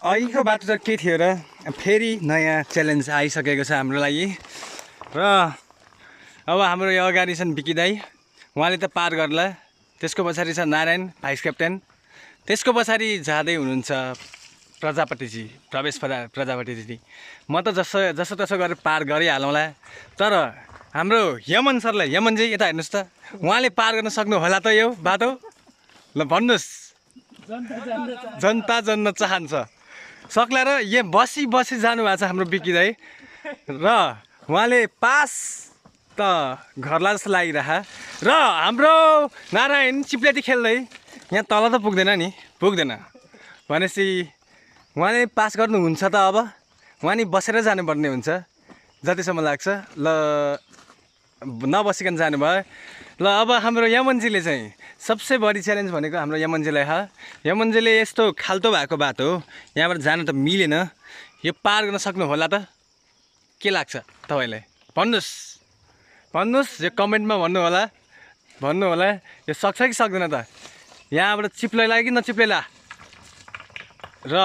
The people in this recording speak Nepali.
अहिलेको बाटो त के थियो र फेरि नयाँ च्यालेन्ज आइसकेको छ हाम्रो लागि र अब हाम्रो यो अगाडि छन् बिकी दाई, उहाँले त पार गर्ला। त्यसको पछाडि छ नारायण भाइस क्याप्टेन। त्यसको पछाडि जाँदै हुनुहुन्छ प्रजापतिजी, प्रवेश प्रजापतिजी। म त जसो तसो गरेर पार गरिहालौँला। तर हाम्रो यमन सरलाई, यमनजी यता हेर्नुहोस् त, उहाँले पार गर्न सक्नु होला त यो बाटो? ल भन्नुहोस्। जनता जान्न चाहन्छ। सक्ला र यहाँ बसी जानु भएको छ हाम्रो बिकी दाई र उहाँले पास त घरला जस्तो लागिरह र हाम्रो नारायण चिप्लेटी खेल्दै यहाँ तल त पुग्दैन नि, पुग्दैन भनेपछि उहाँले पास गर्नुहुन्छ त। अब उहाँ नि बसेर जानुपर्ने हुन्छ जतिसम्म लाग्छ। ल नबसिकन जानुभयो। ल अब हाम्रो यमनजीले चाहिँ सबसे बढी च्यालेन्ज भनेको हाम्रो यमनजीलाई हो। यमनजीले यस्तो खाल्टो भएको बाटो हो, यहाँबाट जान त मिलेन। यो पार गर्न सक्नु होला त? के लाग्छ तपाईँलाई? भन्नुहोस्, यो कमेन्टमा भन्नु होला। यो सक्छ कि सक्दैन त? यहाँबाट चिप्लैला कि नचिप्लैला? र